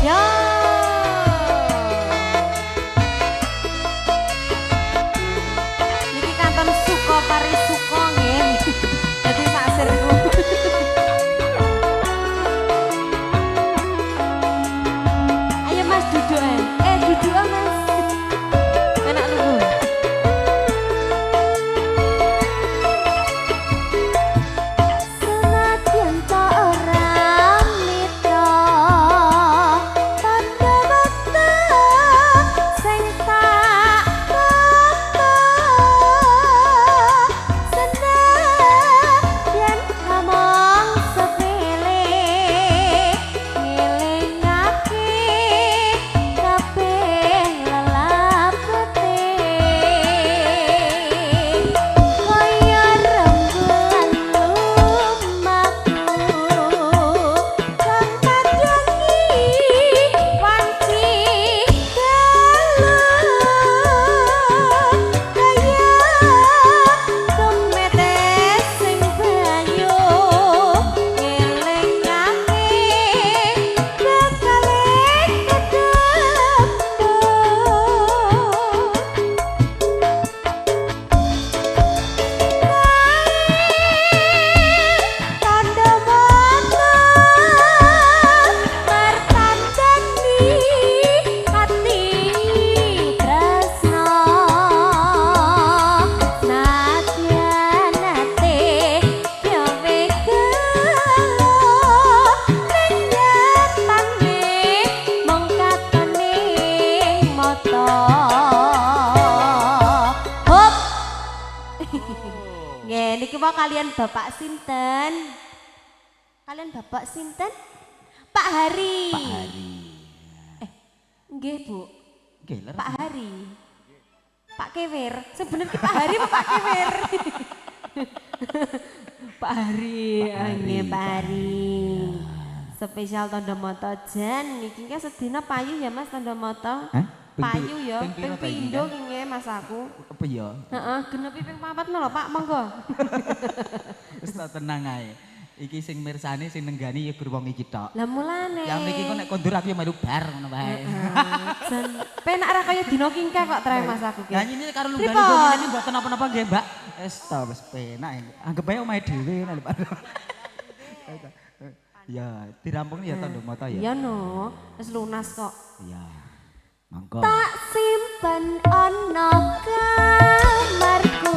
Yo. Niki kanton Suko Parisuko nggih. Dadi sak sirku. Ayo Mas duduk eh. Duduk ah, Mas. Enak nunggu. Senadyan ta ora mitra, tandha wektu sing tak tampa. Senadyan among sepele, ngelingake kabeh lelapete. Kaya rembulan lumaku kang madhangi wanci dalu, kaya tumete sing banyu ngelingake bakale kedepuk. Tanda mata martandani ati tresno, nadyan ate gawe gelo, ning nyatane mung katone mata. Hop. Nggih, niki mau kalian Bapak sinten? Kalian Bapak sinten? Pak Hari. Pak Hari. Nggih, Bu. Nggih, leres. Pak Hari. Pak Kewer. Sebenarnya ki Pak Hari apa Pak Kewer? Pak Hari, Pak Hari, nggih Pak Pak Hari. Spesial tondo moto jan niki ki sedina payu ya Mas tondo moto. Hah? Payu ya, ping ping piro ta iki, pindho Kang? nggih Mas aku. Apa ya? Heeh, genepi ping papat lho Pak, monggo. Wis tak tenang ae. Iki sing mirsani sing nenggani ya gur wong iki tok. Lah mulane. Yang niki kok nek kondur aku ya melu bar ngono wae. Jan penak ra kaya dina kingka kok trae Mas aku ki. Lah ini karo Pripun? lungguh ngene mboten napa-napa nggih, Mbak. Wis ta wis penak. Anggep ae omahe dhewe ngono lho, Pak. Ya, dirampung ya tondo moto ya. Iya no, wis lunas kok. Iya. Monggo. Tak simpen ana kamarku.